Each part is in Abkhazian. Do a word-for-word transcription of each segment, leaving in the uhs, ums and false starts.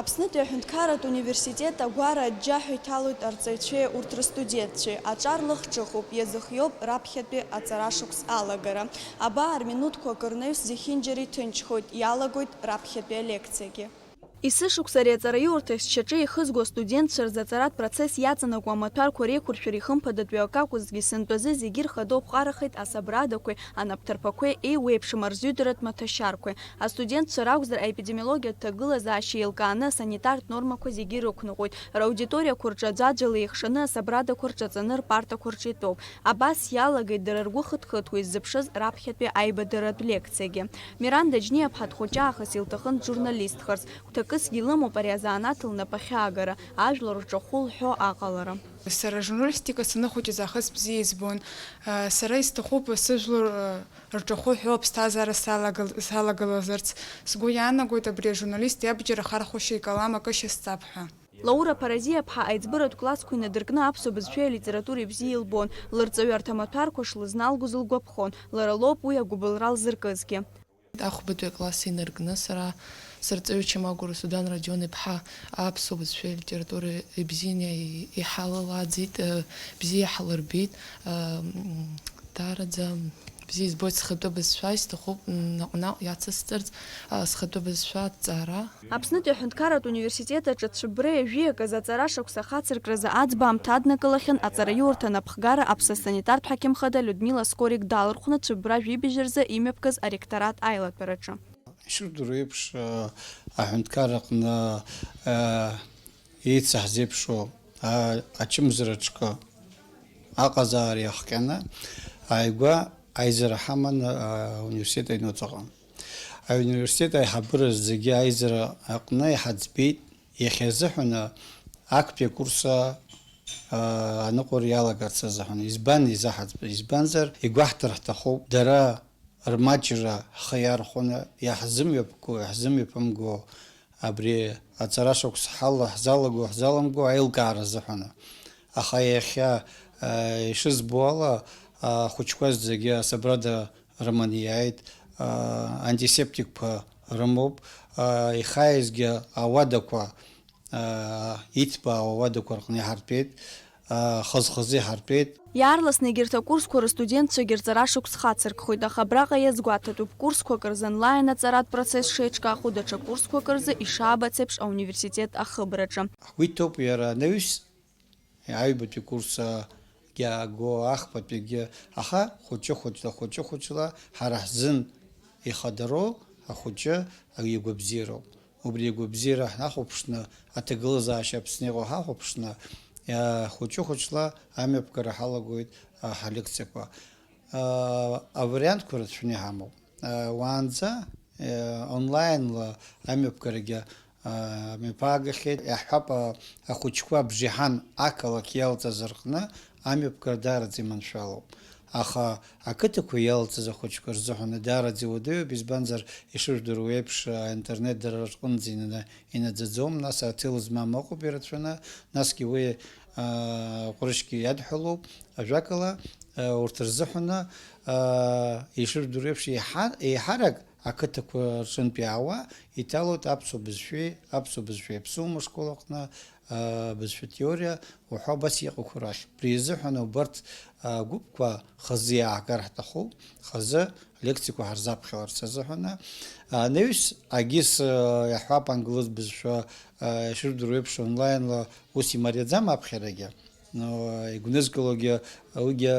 Аԥснытәи аҳәынҭқарратә университет агәара аџьџьаҳәа иҭалоит арҵаҩцәеи урҭ рыстудентцәеи. Аҿар лахҿыхуп, иазыхиоуп раԥхьатәи аҵарашықәс алагара. Абар, минуҭқәак рнаҩс зехьынџьара иҭынчхоит, иалагоит раԥхьатәи алекциагьы. Есышықәса ари аҵараиурҭахь сшьаҿа ихызго астудентцәа рзы аҵаратә процесс иаҵанакуа амаҭәарқәа реиқәыршәара ихымԥадатәиу акакәызҭгьы, сынтәазы зегьы рхадоу ԥҟарахеит асабрадақәеи анапҭарԥақәеи еиуеиԥшым арзыҩдаратә маҭәашьарқәеи. Астудентцәа ракәзар, аепидемиологиатә ҭагылазаашьа еилкааны асанитартә нормақәа зегьы ирықәныҟәоит. Раудиториақәа рҿы аӡәаӡәала еихшаны асабрадақәа рҿаҵаны рпартақәа рҿы итәоуп. Абас иалагеит дара ргәы хыҭхыҭуа иззыԥшыз раԥхьатәи аибадыратә лекциагьы. Миранда Џьниаԥҳа дхәыҷаахыс илҭахын джурналистхарц. Гәҭакысгьы илымоуп ари азанааҭ лнапы ахьаагара, ажәлар рҿахәы лҳәо аҟалара. Сара ажурналистика саныхәыҷыз аахыс бзиа избон. Сара исҭахуп сыжәлар рҿахәы ҳәо аԥсҭазаара салагал-, салагалазарц. Сгәы иаанагоит абри ажурналист иабџьар ахархәашьа икалам акы шьасҵап ҳәа. Лаура Паразиаԥҳа аиҵбыратә классқәа инадыркны аԥсуа бызшәеи алитературеи бзиа илбон, лырҵаҩы арҭ амаҭәарқәа шлызнамгоз лгәаԥхон, лара лоуп уи агәыбылра лзыркызгьы. Ахәбатәи акласс инаркны сара сырҵаҩы Чамагәра Судан Радион-иԥҳа аԥсуа бызшәеи алитературеи ибзианы иҳалалаӡеит, бзиа иҳалырбеит, даараӡа бзиа избоит схатәы бызшәа, исҭахуп наҟ-наҟ иацысҵарц схатәы бызшәа аҭҵаара. Аԥснытәи аҳәынҭқарратә университет аҿы цәыббра ҩажәи аказ аҵара шықәса хацыркразы аӡбаамҭа аднакылахьан аҵараиурҭа анапхгара аԥсасанитартә ҳақьым хада Людмила Скорик далархәны цәыббра жәибжь рзы имҩаԥгаз аректорат аилатәараҿы. Ишырдыруа еиԥш, аҳәынҭқарра аҟны еицаҳзеиԥшу ачымазара ҿкы аҟазаара иахҟьаны ааигәа аизара ҳаман ауниверситет аҩнуҵаҟа. Ауниверситет аиҳабыра зегьы аизара аҟны иҳаӡбеит, иахьазыҳәаны актәи акурс аныҟәара иалагарц азыҳәан. Избан изаҳаӡб-, избанзар, игәаҳҭар ҳҭахуп, дара рмаҷра ҳхы иархәаны иаҳзымҩаԥго, иаҳзымҩаԥымго абри аҵара шықәс ҳала-, ҳзалаго, ҳзаламго аилкаара азыҳәаны. Аха иахьа, а, ишызбо ала, ахәыҷқәа зегьы асабрада рыманы иааит, а, антисептикқәа рымоуп, а, ихааизгьы ауадақәа, а, иҭбаау ауадақәа рҟны иҳартәеит, а, хаз-хазы иҳартәеит. Иаарласны егьырҭ акурсқәа рыстудентцәагьы рҵара шықәс хацыркхоит, аха абраҟа иазгәаҭатәуп, курсқәак рзы онлайн аҵаратә процесс шеиҿкаахо, даҽа курсқәак рзы, ишаабац еиԥш, ауниверситет ахыбраҿы. Ҳгәы иҭоуп иара анаҩс, аҩбатәи курсгьы ааго, ахԥатәигьы, аха хәыҷы-хәыҷла, хәыҷы-хәыҷла ҳара ҳзын ихадароу ахәыҷы игәабзиароуп. Убри игәабзиара ҳнахәаԥшны, аҭагылазаашьа Аԥсны иҟоу ҳахәаԥшны, хәыҷы-хәыҷла амҩаԥгара ҳалагоит, а, ҳалекциақәа. А, авариантқәа рацәаны иҳамоуп. А, уаанӡа, э, онлайнла амҩаԥгарагьы, а, мҩаԥаагахьеит. Иаҳҳәап, а, ахәыҷқәа абжеиҳан ақалақь иалҵыз рҟны амҩаԥгара даараӡа иманшәалоуп. Аха ақыҭақәа иалҵыз ахәыҷқәа рзыҳәан даараӡа иуадаҩуп, избанзар, ишыжәдыруа еиԥш, аинтернет дара рҟынӡа инана-, инаӡаӡом, нас аҭел змам ыҟоуп ирацәаны, насгьы уи, аа, ҟәрышьгьы иадҳәалоуп, ажәакала, аа, урҭ рзыҳәаны, аа, ишыжәдыруа еиԥш, еиҳа-, еиҳарак ақыҭақәа рҿынтә иаауа иҭалоит аԥсуа бызшәеи, аԥсуа бызшәеи аԥсуа школ аҟны, аа, бызшәа теориа уҳәа абас иҟақәоу рахь. Убри изыҳәан убарҭ, аа, гәыԥқәа хазы иаагар ҳҭахуп, хазы лекциақәа ҳарзаԥхьаларц азыҳәаны. Анаҩс, агьыс, иаҳҳәап, англыз бызшәа, ишырдыруа еиԥш, онлайнла ус имариаӡам аԥхьарагьы. Но игәнызкылогьы, уигьы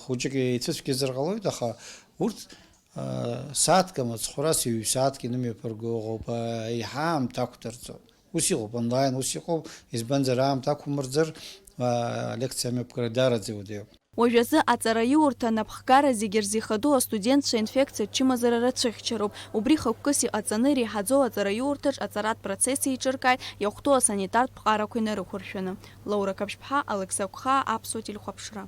хәыҷык ицәыцәгьазар ҟалоит, аха урҭ, сааҭк амыцхәра, сыҩ сааҭк инымҩаԥырго ыҟоуп, еиҳа аамҭа ақәдырҵоит. Ус иҟоуп, онлайн ус иҟоуп, избанзар, аамҭа ақәумырӡыр, алекциа амҩаԥгара даараӡа иуадаҩуп. Уажәазы аҵараиурҭа анапхгара зегьы рзы ихадоу астудентцәа инфекциатә чымазара рацәыхьчароуп. Убри хықәкыс иҟаҵаны, иреиҳаӡоу аҵараиурҭаҿ аҵаратә процесс еиҿыркааит, иахәҭоу асанитартә ԥҟарақәа инарықәыршәаны. Лаура Қаԥшьԥҳа, Алықьса Гәхаа, Аԥсуа телехәаԥшра.